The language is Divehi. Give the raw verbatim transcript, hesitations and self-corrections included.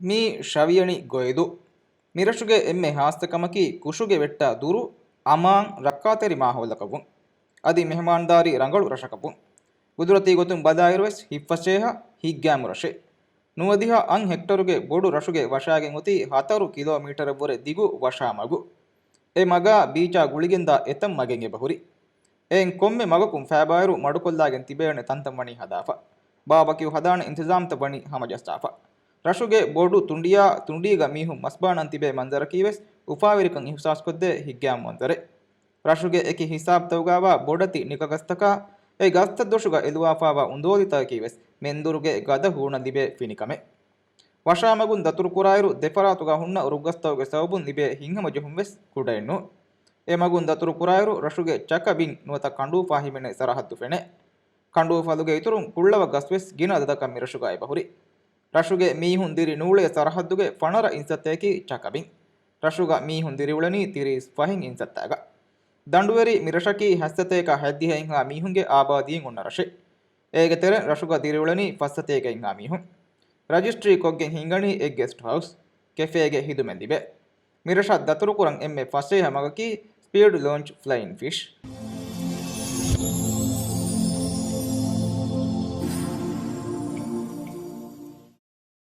މީ ޝަވިޔަނި ގޮއިދޫ. މިރަށުގެ އެންމެ ހާއްސަ ކަމަކީ ކުށުގެ ވެއްޓާ ދުރު، އަމާން، ރައްކާތެރި މާހައުލަކަށްވުން. އަދި މެހެމާންދާރީ ރަނގަޅު ރަށަކަށްވުން. ގުދުރަތީ ގޮތުން ބަލާއިރުވެސް ހިތްފަށޭހަ، ހިތްގައިމު ރަށެއް. ނުވަދިހަ އަށް ހެކްޓަރުގެ ބޮޑު ރަށުގެ ވަށާގެން އޮތީ ހަތަރު ކިލޯމީޓަރަށްވުރެ ދިގު ވަށާމަގު. އެ މަގާ ބީޗާ ގުޅިގެންދާ އެތައް މަގެއް އެބަހުރި. އެއިން ކޮންމެ މަގަކުން ފައިބާއިރު މަޑުކޮށްލާގެން ތިބޭނެ ތަންތަން ވަނީ ހަދާފަ. ބާބަކިއު ހަދާނެ އިންތިޒާމްތައް ވަނީ ހަމަޖައްސާފަ. ރަށުގެ ބޮޑު ތުނޑިއާ ތުނޑީގަ މީހުން މަސްބާނަން ތިބޭ މަންޒަރަކީވެސް އުފާވެރިކަން އިހުސާސްކޮށްދޭ ހިތްގައިމު މަންޒަރެއް. ރަށުގެ އެކި ހިސާބުތަކުގައިވާ ބޮޑެތި ނިކަގަސްތަކާ އެ ގަސްތައް ދޮށުގަ އެލުވާފާވާ އުނދޯލިތަކަކީވެސް މެންދުރުގެ ގަދަ ހޫނަށް ލިބޭ ފިނިކަމެއް. ވަށާމަގުން ދަތުރުކުރާއިރު ދެފަރާތުގަ ހުންނަ ރުއްގަސްތަކުގެ ސަބަބުން ލިބޭ ހިތްހަމަޖެހުންވެސް ކުޑައެއްނޫން. އެ މަގުން ދަތުރުކުރާއިރު ރަށުގެ ޗަކަ ބިން ނުވަތަ ކަނޑޫފާ ހިމެނޭ ސަރަހައްދު ފެނޭ. ކަނޑޫފަލުގެ އިތުރުން ކުށްޅަވަ ގަސްވެސް ގިނަ އަދަދަކަށް މިރަށުގަ އެބަހުރި. ރަށުގެ މީހުން ދިރި ނޫޅޭ ސަރަހައްދުގެ ފަނަރަ އިންސައްތައަކީ ޗަކަބިން. ރަށުގަ މީހުން ދިރިއުޅެނީ ތިރީސް ފަހެއް އިންސައްތައިގަ. ދަނޑުވެރި މިރަށަކީ ހަތްސަތޭކަ ހަތްދިހައެއްހާ މީހުންގެ އާބާދީއިން އޮންނަ ރަށެއް. އޭގެ ތެރެއިން ރަށުގަ ދިރިއުޅެނީ ފަސްސަތޭކައެއްހާ މީހުން. ރަޖިސްޓްރީ ކޮށްގެން ހިންގަނީ އެއް ގެސްޓް ހައުސް، ކެފޭގެ ހިދުމަތް ލިބޭ. މިރަށަށް ދަތުރުކުރަން އެންމެ ފަސޭހަ މަގަކީ ސްޕީޑް ލޯންޗް ފްލައިން ފިޝް.